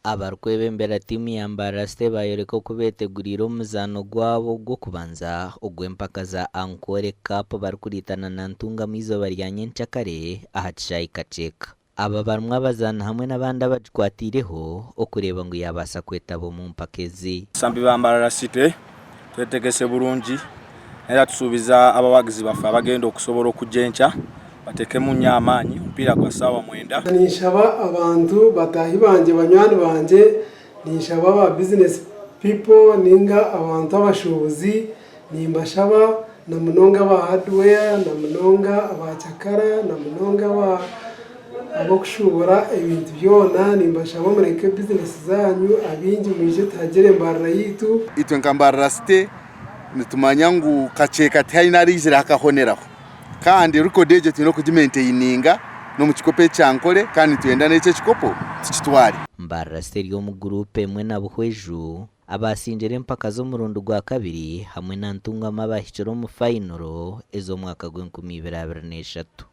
Abarikwebembera tiimu ya Mbarara City bayoreka oku beteguriire omuzaano gwabo gw'okubanza ogw'empaka za Ankole Cup barikuriitana na Ntungamo eizooba rya nyenkyakare aha kishaayi Kakyeka. Aba barimu abazaani hamwe n'abandi abagikwataireho okureeba ngu yaabaasa kwetaba omu mpaka ezi. Abasambi ba Mbarara City twetegese burungi era tusuubiza abawagizi baffe abagenda okusobola okujja enkya batekemu nnyo amaanyi omupiira gwa ssaawa mwenda. Ninshaba abantu bataahi bangye banywani bangye, ninshaba aba business people ninga abantu abashuubuzi nimbashaba na munonga aba hardware na munonga aba cakara na munonga aba ab'okushuubura ebintu byona nimbashaba mureke bizinesi zaanyu abaingi mwije tuhagire Mbarara yaitu. Itwe nka Mbarara City nitumanya ngu Kakyeka tihaine araizire akahoneraho kandi record egyo twine okugimaintaininga n'omu kikopo ekya Ankole kandi nitwenda n'eki ekikopo tukitware. Mbarara City eri omu guruupu emwe na Buhweju abaasingire empaka z'omurundi gwa kabiri hamwe na Ntungamo abaahikire omu fayinoro ez'omwaka gw'enkumi ibiri abiri n'eshatu.